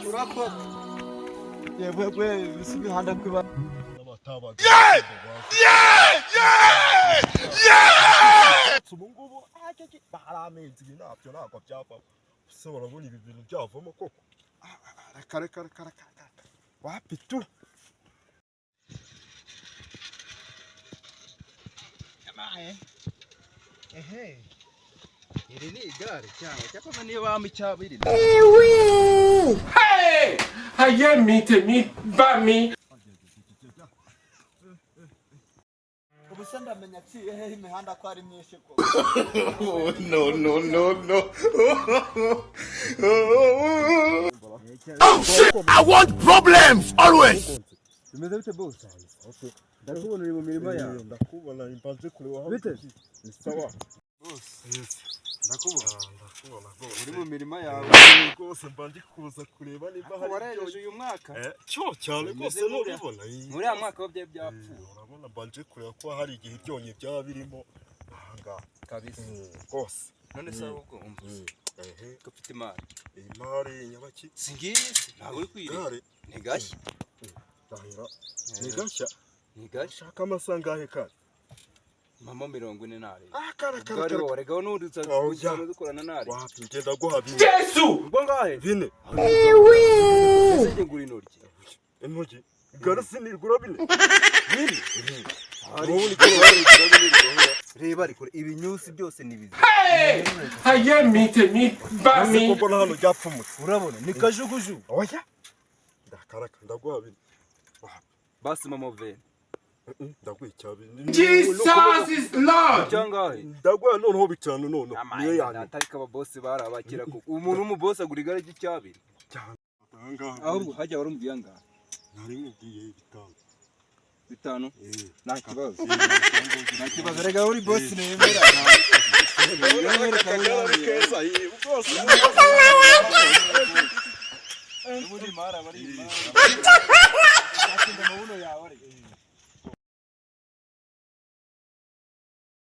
Urakwishyura koko. Yewe we, bisi imihanda kwiba. Yeah! Yeah! Yeah! Yeah! Ubu ngubu hari amezi, ibi ntabyo, ntabwo byavamo. Ese urabona ibi bintu byavamo koko? Reka, reka, reka, reka, reka, wapi tu. Ehe, iri ni igare cyangwa cyakora niyo bampa icyabiri. Hey! Ayé mi, tèmi bá mi. Ubu se ndamenya aciye hehe, imihanda ko ari myinshi koko? No, no, no, no. I want problems always. Bimeze bite, boss? Ndakubona uri mu mirima yawe. Ndakubona, mbanze kureba aho. Bite? Ni sawa. Boss, ndakubona. Ndakubona rwose. Uri mu mirima yawe. Rwose mba ndi kuza kureba niba hari Warejeje uyu mwaka? Eh, cyo cyane Bimeze rwose. Ntubibona? Muri ya mwaka wo byari byapfuye. Urabona mbanje kureba ko hari igihe ibyonnyi byaba birimo ahangaha. Kabisa. Rwose. None se ahubwo umva, Ehe. ko ufite imari? Imari nyabaki? Si ngiyi se? Ntabwo uri kwireba? Gare. Ni gashya. Ndahira, ni gashya. Ni gashya. Shaka amasaha angahe kandi? Mama, 40 ntare. Ah, kare kare. Ubwo ari Kare. wowe rega n'ubundi Oh, usanzwe ya. dukorana ntare. Wapi, ngenda guha 4. Jésù! Ubwo ngahe? 4. Ese njye ngura intoryi? Intoki, igare sinigura 4? 4. Urabona. Reba ariko ibinyusi byose ni bizima. Hey! Ayé mi, tèmi bá Ese mi. ko mbona hano ryapfumutse? Urabona ni kajugujugu. Oya, ndakaraka, ndaguha 4. Basi mama vene. Ndaguha icya 4. Jesus is Lord. Cyangahe? Ndaguha noneho 5, noneho niyo yanyu. Atari ko ababosi bari abakira koko? Umuntu w'umubosi agura igare ry'icyabiri? Ahangaha. Ahubwo hajya warumviye angahe? Nari nkubwiye 5. 5? Eh. Nta kibazo, nta kibazo. Rega uri bosi nemera. Akagare ari keza, rwose. Ubundi imari aba ari imari. Atsinda amabuno yawe ariko.